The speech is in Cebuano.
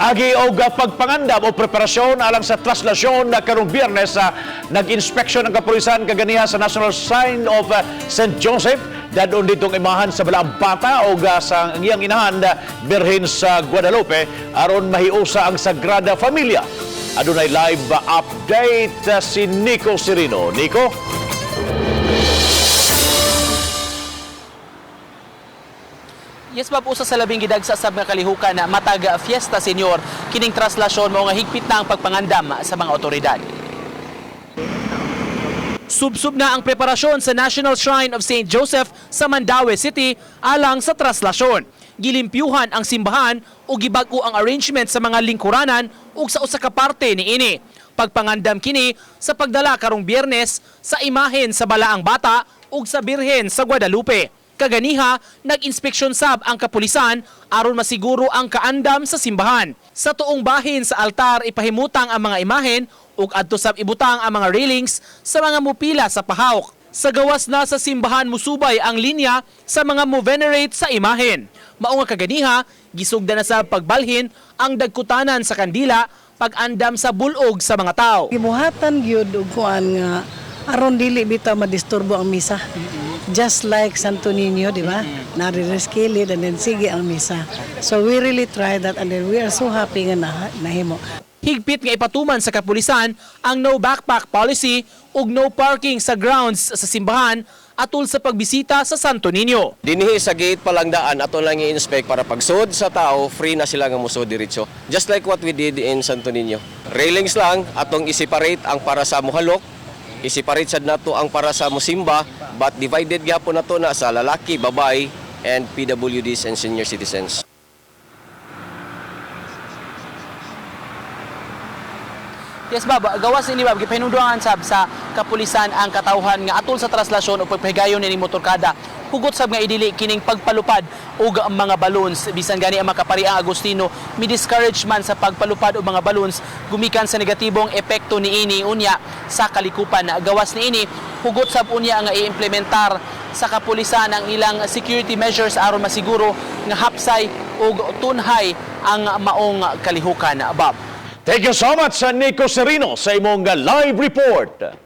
Agi og pagpangandam o preparasyon alang sa traslasyon na karong Biyernes sa nag-inspeksyon ang kapulisan kaganiha sa National Shrine of St. Joseph, dadon ditong imahan sa Balaang Bata o sa ang iyang inahan, Birhen sa Guadalupe, aron mahiusa ang Sagrada Familia. Adunay live update si Nico Serino. Nico? Yes, Bob, usa sa labing gidagsa sab nga kalihukan na matag Fiesta Senior kining traslasyon, mao nga higpit na ang pagpangandam sa mga otoridad. Subsub na ang preparasyon sa National Shrine of St. Joseph sa Mandaue City alang sa traslasyon. Gilimpyuhan ang simbahan ug gibag-o ang arrangement sa mga lingkuranan ug sa usa ka parte niini. Pagpangandam kini sa pagdala karong Biyernes sa imahen sa Balaang Bata ug sa Birhen sa Guadalupe. Kaganiha, nag-inspeksyon sab ang kapulisan aron masiguro ang kaandam sa simbahan. Sa tuong bahin sa altar ipahimutang ang mga imahen ug adto sab ibutang ang mga railings sa mga mupila sa pahawk. Sa gawas na sa simbahan musubay ang linya sa mga mo-venerate sa imahen. Mao nga kaganiha, gisugdan na sa pagbalhin ang dagkutanan sa kandila pag-andam sa bulog sa mga tao. Gibuhatan gyud og kuan nga aron dili bitaw madisturbo ang misa. Just like Santo Niño, di ba? Nare-rescale and then sige ang misa. So we really try that and then we are so happy nga nahimo. Higpit nga ipatuman sa kapulisan ang no backpack policy ug no parking sa grounds sa simbahan atul sa pagbisita sa Santo Niño. Dinhi sa gate pa lang daan, ato lang i-inspect para pagsud sa tao, free na sila nga musod diretso. Just like what we did in Santo Niño. Railings lang, atong i-separate ang para sa muhalok, i-separate sad nato ang para sa musimba, but divided gyapon nato na sa lalaki, babae, and PWDs and senior citizens. Yes, Bob, gawas ini, Bob, gipahinumduman sab sa kapulisan ang katawhan nga atol sa traslasyon o pagpahigayon nining motorkada. Hugot sab nga idili kining pagpalupad og mga balloons. Bisan gani ang makapari ang Agustino mi-discourage man sa pagpalupad og mga balloons gumikan sa negatibong epekto niini unya sa kalikupan. Gawas niini, hugot sab unya nga iimplementar sa kapulisan ang ilang security measures aron masiguro nga hapsay ug tunhay ang maong kalihukan, Bob. Thank you so much sa Nico Serino sa imong live report.